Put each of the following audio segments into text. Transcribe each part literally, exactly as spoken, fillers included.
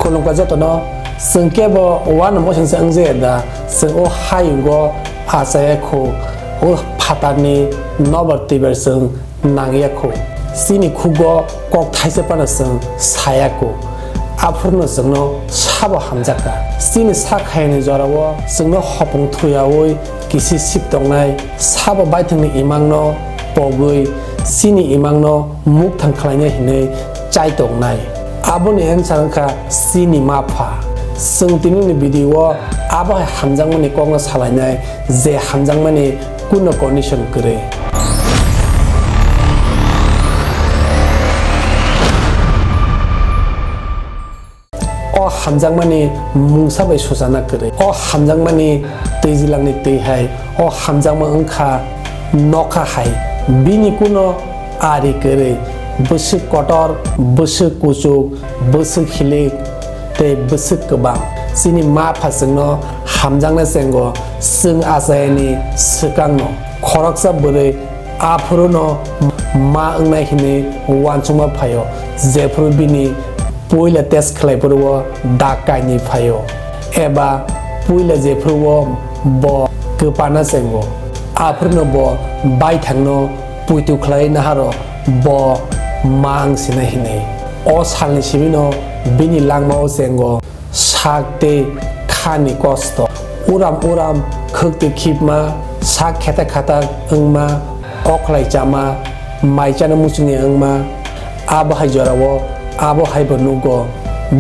Khulumkha jotono, chwng kebo uanw mosongsa wngjaya da, chwng o hayungo achaya kho, o phatarni nobar twibar chwng nangya kho. Chini khugo kok thaisa phano chwng saya kho. Aphurno chwngno sabo hamjakha. Chini sak hayani jorao chwngno hopung thuyaui kisi sip tongnai, sabo baithangni imangno pogwi chini imangno mukthang khlainai hinwi chai tongnai. Aboni answer wngkha chini ma pha. Chwng tinini video o abo hai hamjakmani kokno salainai, je hamjakmani kuno condition kwrwi. O hamjakmani mungsa bai suchana kwrwi. O hamjakmani twijlangni twi hai. O hamjakma wngkha nokha hai. Bini kuno ari kwrwi. Bwswk kotor, bwswk kuchuk, bwswk hilik, tei bwswk kwbang. Chini ma pha chwngno hamjakna chengo, chwng achayani swkangno. Khoroksa bwrwi Aphuruno ma wngnai hwnwi uansukma phaio, jephuru bini puila test khlai phuru o dak kainwi phaio, eba puila jephuru o bo kwpana chengo, aphuruno bo baithangno puitu khlai naharo bo ma wngsinai hwnwi. O salni simino bini langmao chengo. Sak tei khani kosto. Uram uram khwk twi khibma, sak khetak khatak wngma, okhlai chama, mai chana muchungya wngma, abo hai jorao abo hai bo nugo.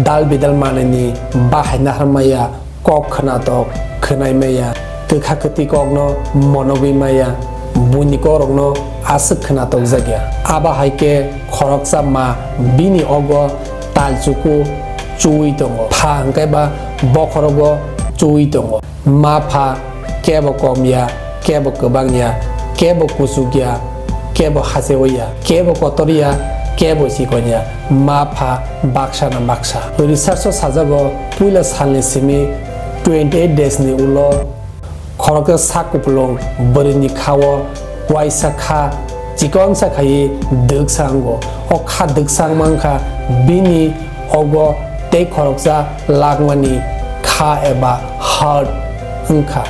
Dal bidal manwini bahai naharmaya, kok khwnatok khwnai maya, kwkha kwtwi kokno monogwi maya, buini kokrokno aswk khwnatok jakya. Abo hai khe khoroksa ma bini ogo talchuku chuwi tongo. Pha hwnkhe ba bokhorogo chuwi tongo. Ma pha kebo kom ya, kebo kwbang ya, kebo kuchuk ya, kebo hachewi ya, kebo kotor ya, kebo chikon ya. Ma pha baksa na baksa. Research o sajago, puila salni simi twenty eight days ni ulo khoroksa sak kupulung bwrwini kha o waisa kha chikonsa khaiwi dwksa wngo. O kha dwksa wngma wngkha bini ogo tei khoroksa lakmani kha eba heart wngkha.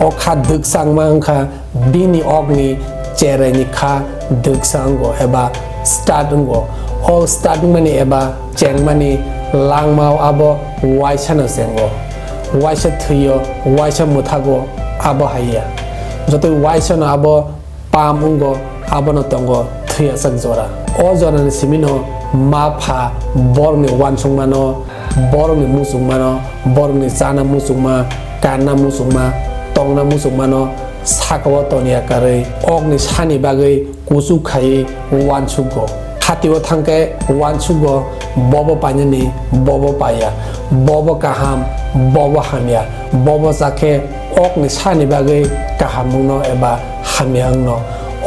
O kha dwksa wngma wngkha bini okni cheraini kha dwksa wngo eba start wngo. O start wngmani eba chengmani langmao abo waisano chengo. Waisa thwio, waisa mwthago abo hai ya. Jotoi waisano abo pam wngo, abono tongo thwiyasak jora. O jorani simino ma pha borokni uansukmano, borokni muchungmano, borokni chana muchungma, kanna muchungma, tongna muchungmano sakao toniya karwi okni sani bagwi kuchuk khaiwi uansugo. Hatio thangkhe uansugo, bobo painani, bobo paiya, bobo kaham, bobo hamya, bobo chakhe okni sani bagwi kahamungno eba hamya wngno.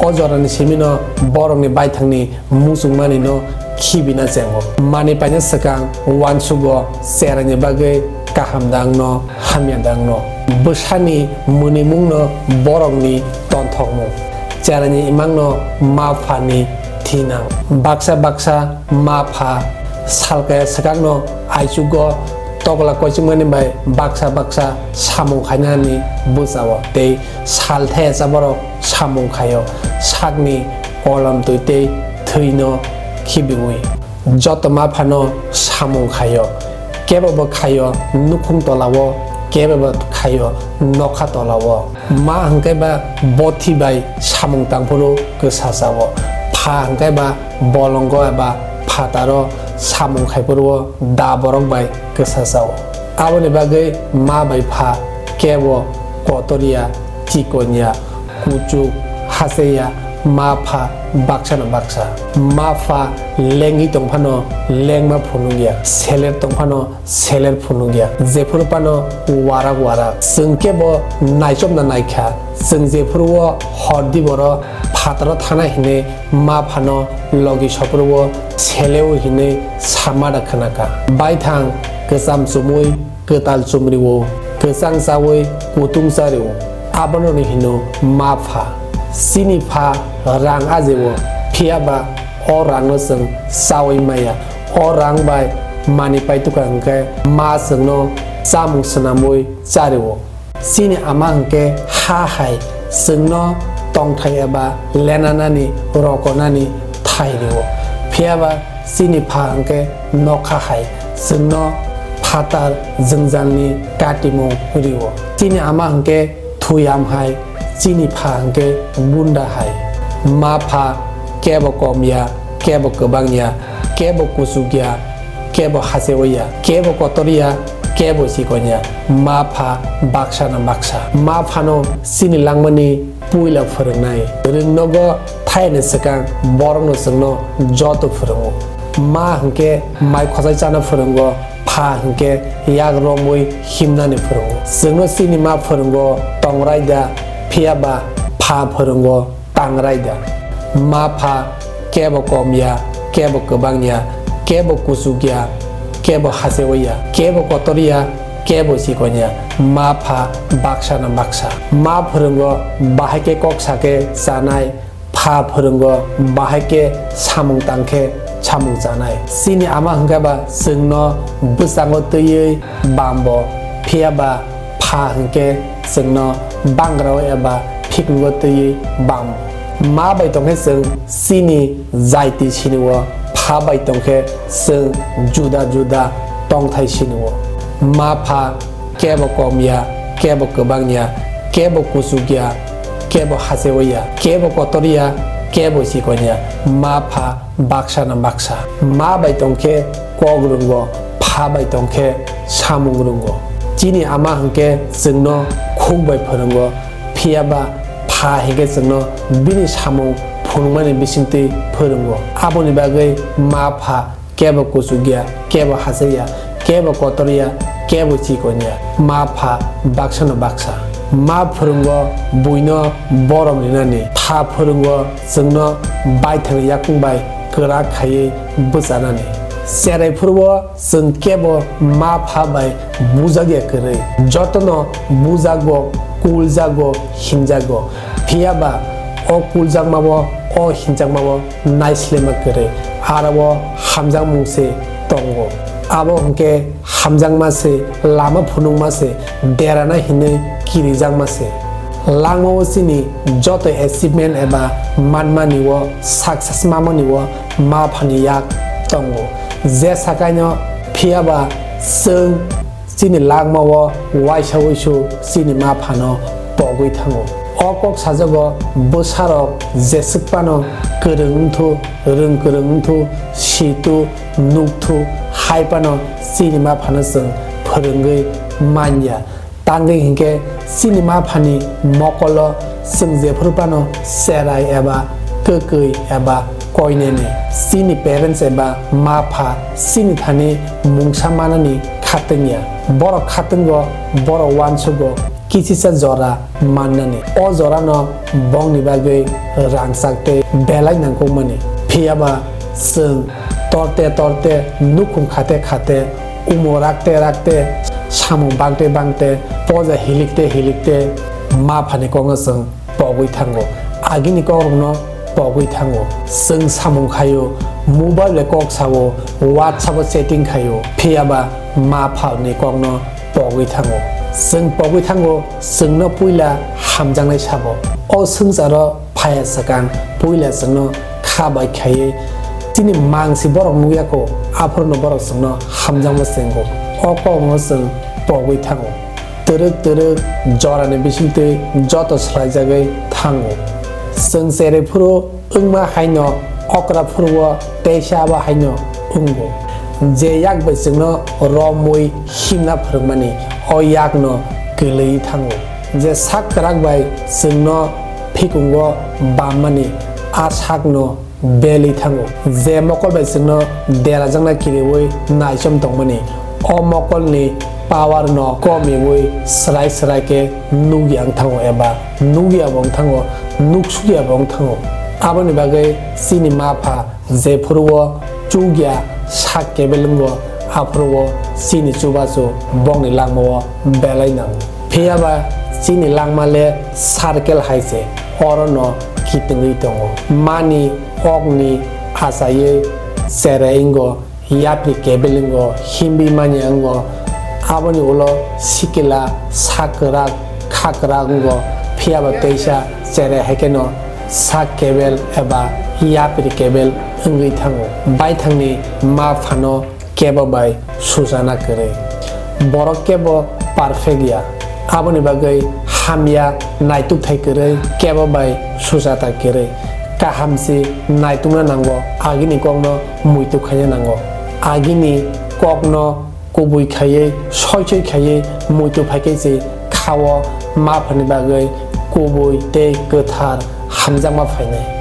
O jorani simino borokni baithangni muchungmanino khibina chengo. Manwi paina swkang uansugo, cheraini bagwi kaham da wngno, hamya da wngno. Bwsani mwnwimungno borokni tonthokmung. Cheraini imangno ma phani thinang. Baksa baksa ma pha salkaya swkangno aichugo tokla koichimani bai baksa baksa samung khainani bwchao tei sal thaya chaborok samung khaio, sakni kolam twi tei thwino khibiwi. Joto ma phano samung khaio, kebo bo khaio nukhung tolao, kebo bo khaio nokha tolao. Ma hwnkhe ba bothi bai samung tangphuru kwsachao, pha hwnkhe ba bolongo eba phataro samung khaiphuru da borok bai kwsachao. Aboni bagwi ma bai pha kebo kotorya, chikonya, kuchuk, hacheya, ma pha baksa no baksa. Ma pha lengwi tongphano lengma phunukya, seler tongphano seler phunukya. Jephuru phano warak warak. Chwng kebo naichomna naikha. Chwng jephuru o hor diboro phataro thana hinwi ma phano logi sophuru o seleo hinwi sama da khwnakha. Baithang kwcham chumui kwtal chumrio, kwchang chaui kutung chario, abono hino ma pha. Chini pha rang ajeo, phiyaba o rangno chwng chaui maya. O rang bai Manwi paituka hwnkhe ma chwngno chamung swnamwi chario. Chini ama hwnkhe ha hai chwngno tongthai eba lenanani rokonani thai rio. Phiyaba chini pha hwnkhe nokha hai chwngno phatar jwngjalni katimung rio. Chini ama hwnkhe thuyam hai, chini pha hwnkhe gunda hai. Ma pha kebo kom ya, kebo kwbang ya, kebo kuchuk ya, kebo hasewi ya, kebo kotor ya, kebo chikon ya. Ma pha baksa no baksa. Ma phano chini langmani puila phwrwngnai. Rwng nogo thaini swkang borokno chwngno joto phwrwngo. Ma hwnkhe mai khosai chana phwrwngo, pha hwnkhe yak romwi himnani phwrwngo. Chwngno chini ma phwrwngo tongrai da, phiyaba pha phwrwngo tangrai da. Ma pha kebo kom ya, kebo kwbang ya, kebo kuchuk ya, kebo hasewi ya, kebo kotor ya, kebo chikon ya. Ma pha baksa no baksa. Ma phwrwngo bahai khe kok sa khe chanai, pha phwrwngo bahai khe samung tang khe samung chanai. Chini ama hwnkhe ba chwngno bwskango twiwi bambo, phiyaba pha hwnkhe chwngno bangrao eba phikungo twiwi bambo. Ma bai tongkhe chwng chini jaiti sinio, pha bai tongkhe chwng juda juda tongthai sinio. Ma pha kebo kom ya, kebo kwbang ya, kebo kuchuk ya, kebo hasewi ya, kebo kotor ya, kebo chikon ya. Ma pha baksa no baksa. Ma bai tongkhe kok rwngo, pha bai tongkhe samung rwngo. Chini ama hwnkhe chwngno khuk bai phwrwngo, phiyaba pha hwnkhe chwngno bini samung phunukmani bisingtwi phwrwngo. Aboni bagwi ma pha kebo kuchuk ya, kebo hachai ya, kebo kotor ya, kebo chikon ya. Ma pha baksa no baksa. Ma phwrwngo buino borom rinani, pha phwrwngo chwngno baithangni yakung bai kwrak khaiwi bwchanani. Cherai phuru o chwng kebo ma pha bai bujak ya kwrwi. Jotono bujago, kuljago, himjago. Phiyaba o kuljakmabo, o himjakmabo naislema kwrwi, aro o hamjakmung se tongo. Abo hwnkhe hamjakma se, lama phunukma se, derana hinwi kirijakma se. Langmao chini joto achievement eba manmani o, success mamani o ma phani yak tongo. Je sakaino phiyaba chwng chini langmao waisa wuisu chini ma phano pogwi thango. O kok sajago bwsarok jeswk phano kwrwng wngthu, rwng kwrwng wngthu, situ, nukthu, hai phano chini ma phano chwng phwrwngwi manya. Tangwi hinkhe chini ma phani mokolo chwng jephuru phano cherai eba kwkwi eba koinene. Chini parents eba ma pha chini thani mungsa manani khatungya. Borok khatungo, borok uansugo, kisisa jora mannani. O jorano bongni bagwi rangchak tei belai nangkukmani. Phiyaba chwng torte torte, nukhung khate khate, umo rakte rakte, samung bangte bangte, poja hilikte hilikte, ma phani kokno chwng pogwi thango. Agini kokrokno pogwi thango. Chwng samung khaio, mobile bai kok sao, WhatsApp o chatting khaio, phiyaba ma phani kokno pogwi thango. Chwng pogwi thango, chwngno puila hamjaknai sabo. O swngcharo phaiya swkang puila chwngno kha bai khaiwi chini mangsi borok nukya kho, aphurno borok chwngno hamjakma chengo. O kokno chwng pogwi thango. Twrwk twrwk jorani bisingtwi joto swlaijagwi thango. Chwng cherai phuru wngma haino okra phuru o teisa abo haino wngo. Je yak bai chwngno romwi himna phwrwngmani, o yakno kwlwi thango. Je sak kwrak bai chwngno phikungo bammani, a sakno belwi thango. Je mokol bai chwngno derajakna kiriwi naichom tongmani, o mokolni power no komiwi swrai swrai khe nukya wng thango eba nukya bo wng thango, nuksukya bo wng thango. Aboni bagwi chini ma pha jephuru o chukya sak kebelwngo, aphuru o chini chubachu bongni langma o belai nango. Phiyaba chini langma le circle hai se, oro no kitwngwi tongo. Mani okni achaiwi cherai wngo, yapri kebel wngo, himwi manya wngo. Aboni ulo sikila sak kwrak, kha kwrak wngo, phiyaba teisa cherai hai kheno sak kebel eba yapri kebel wngwi thango. Baithangni ma phano kebo bai sujana kwrwi. Borok kebo perfect ya, aboni bagwi hamya naitukthai kwrwi, kebo bai sujata kwrwi. Kaham se naitukna nango, agini kokno muitu khaina nango. Agini kokno kubui khaiwi, soi soi khaiwi muitu phai khe se khao ma phani bagwi kubui tei kwthar hamjakma phainai.